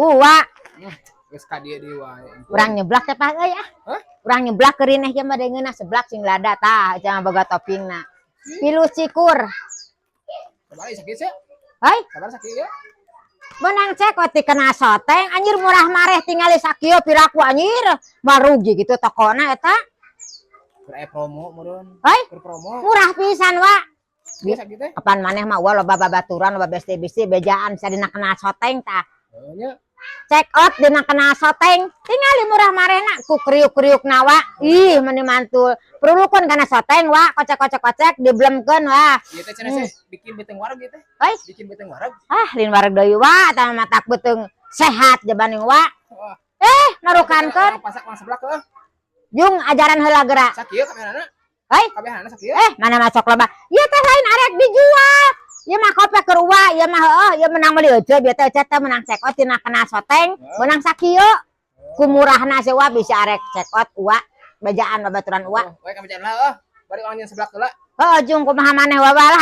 Uwa. Geus ka dieu deui wae. Urang nyeblak teh, Pak, euy ah. Hah? Urang nyeblak keurineh kieu mah deungeunna seblak sing lada tah, jangan boga toppingna. 3 cikur. Sabar sakit sih. Hai, Sabar sakit ya. Menang cekot ti kena soteng anjir, murah mareh, tingali sakieu piraku anjir. Mah rugi gitu tokona eta. Keur aya promo meureun. Hai, Keur promo. Murah pisan, Wa. Ieu sakit teh. Kapan maneh mah, Wa, loba babaturan, loba besti-besti bejaan bisa dina kena soteng tah. Heuh nya. Check out dina kena soteng, tingali murah marehna ku kriuk-kriuk nawa. Ih, meni mantul. Perulukeun kana soteng, Wa, kocek-kocek-kocek diblemkeun, wah. Ieu teh cenah sih bikin beuteung wareg ieu teh. Hai. Bikin beuteung wareg. Ah, lain wareg deui, Wa, tah matak beuteung sehat jabaning, Wa. Wah. Eh, narukankeun. Orang pasak mah seblak heuh. Jung ajaran heula geura. Sakieu kabehanana. Hai. Kabehanana sakieu. Eh, mana masuk loba. Ieu teh lain arek dijual. Ieu mah kopek keur Wa, ieu mah heueuh, ieu menang meuli euceu, bieu teh euceu teh menang check out tina kena soteng, menang sakieu. Ku murahna si Wa bisa arek check out Wa, bejaan babaturan Wa. Oh, wae kabejaan lah heuh. Bari urang nyeun seblak heula. Heuh, jung kumaha maneh, Wa lah.